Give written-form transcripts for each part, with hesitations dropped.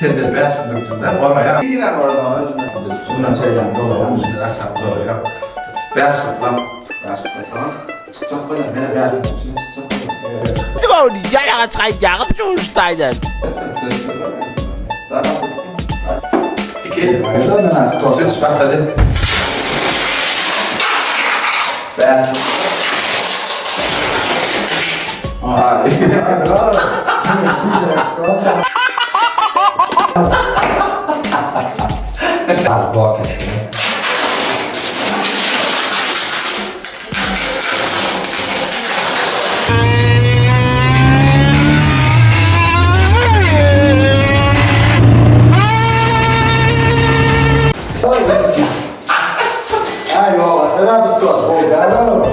Senden 5 günlük içinde oraýa. Ýene oradan özüme. Şundan çeýlän dolaýam, şundan aşak dolaýam. 5 günlap, 5 günden soň çykjak bolýan, men 5 günlük içinde çykjak bolýan. Gowny ýaraga çykaýjagyz şu uçdaýdan. Daha başladık. 2 3 başladı. 5 Ay.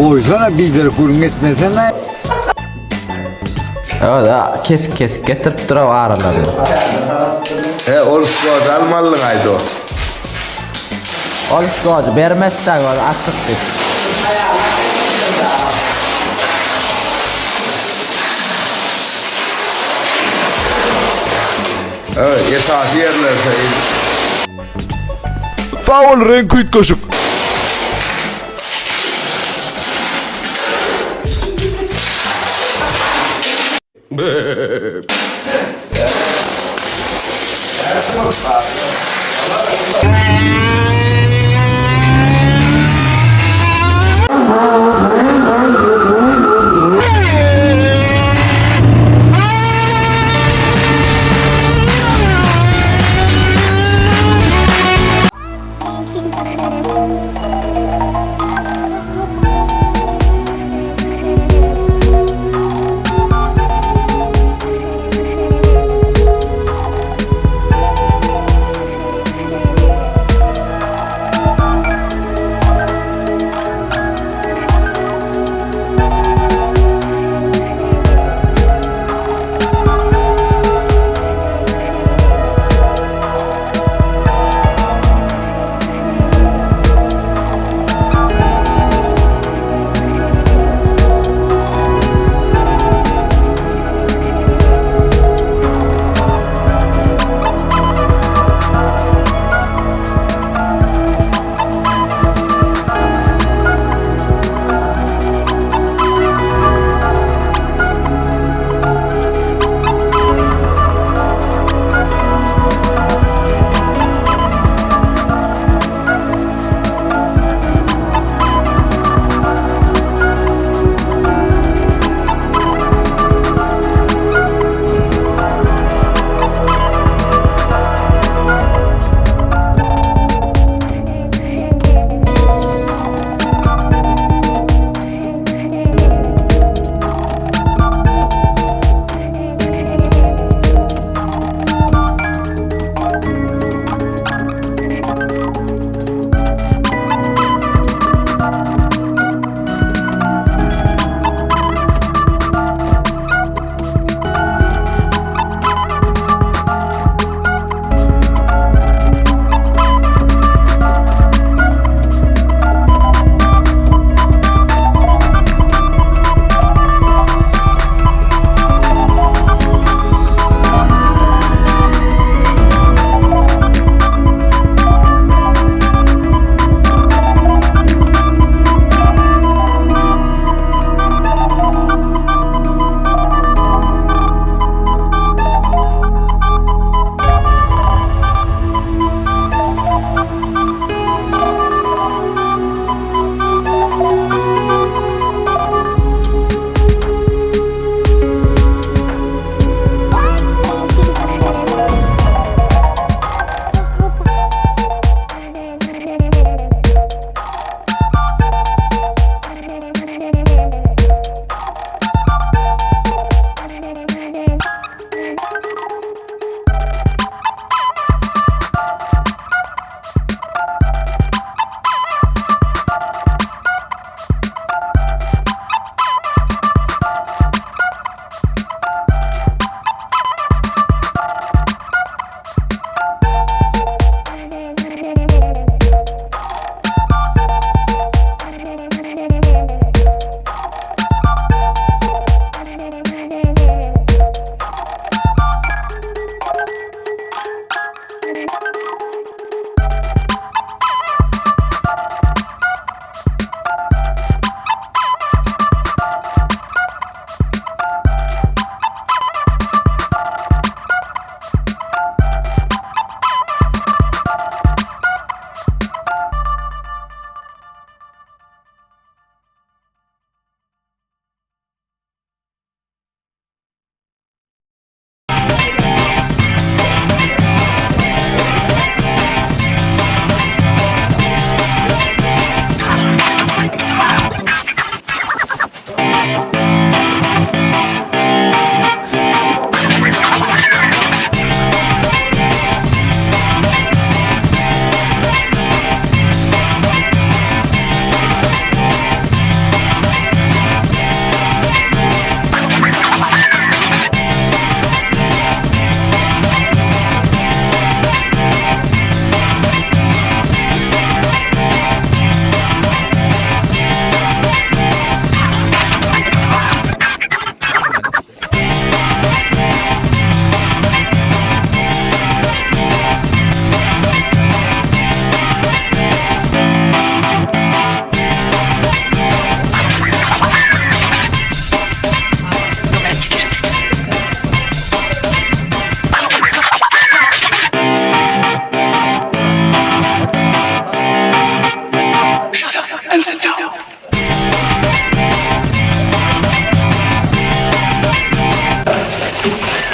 Goýsana biderek gürrüň etmesene. Evet, kesik kesik getirip dur aralary. He ol skor almalyň aýdy. Ol skor bermezse ol açyk biz. Evet, esasy ýerler şeý. Sag bol reňk üýtgeşik.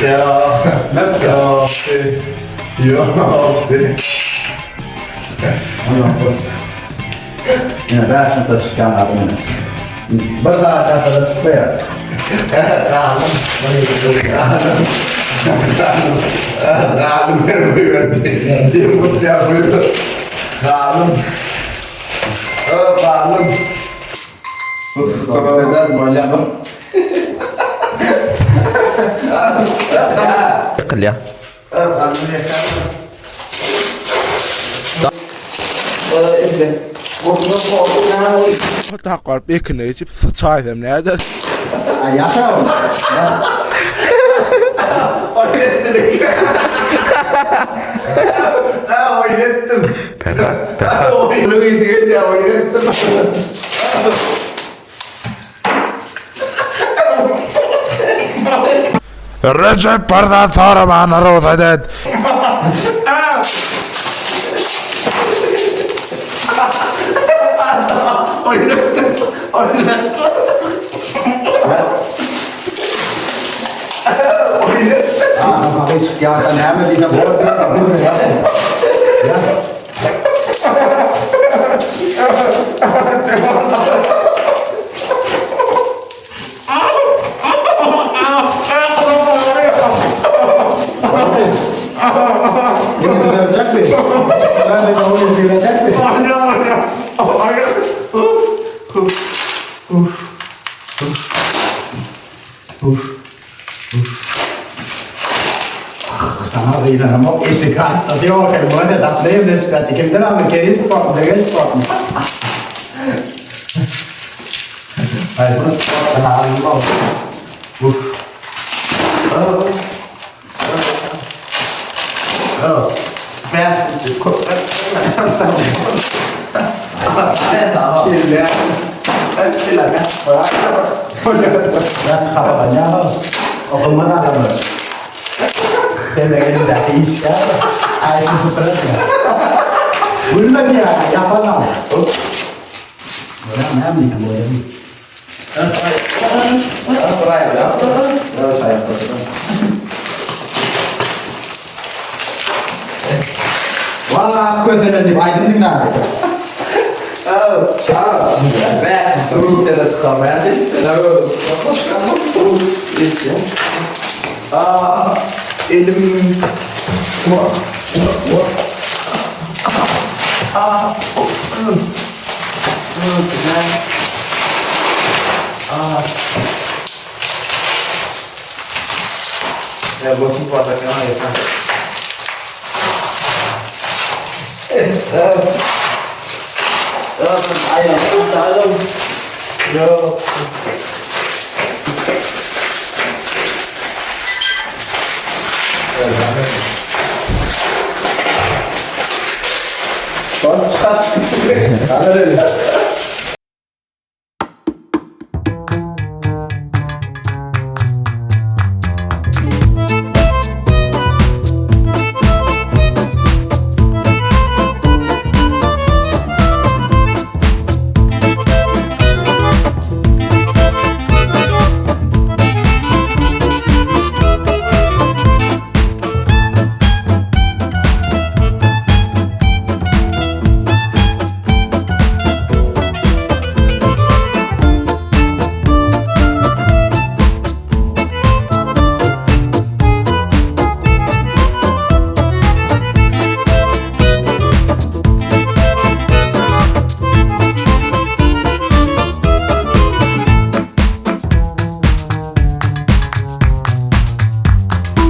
Ýok. Ýok. Ýok. Ýene 5 minutda çykýan adam ýene. Bir saat ýasada çykmaýar. Galdym. Galdym. Galdym bir goýberdi. Diýip gutýar goýberdi. Galdym. Galdym. Kömek eder, bolýar bir. Ýykylýar. Galdym ýeter. Tak baryp ekine geçip sıçaýsam näder? Ýata. Oýun etdim. Ha, oýun etdim. Perhat, Perhat. Oýun iyisi geldi ya, oýun etdim. Recep bardan soramana rugsat et. Oýun etdim. Oýun etdim. Oýun etdim. Aa, çykýarsa näme diýse bor diýip. Ýa. Yine düzelecek mi? Ben de onu düzelecek mi? Sana inanamam. Eşi kasta diyor ki bu ne daşlayım ne şüpheti. Kimden aldı? Kerim sport mu? Degel sport mu? Hayır bunu sport aldım. Uf. Gülme ya, yapamam. Valla kötülenip diýip aýdym diňlädi. Aa, elim. Aa, Ya botum var da ne yeter. Yok.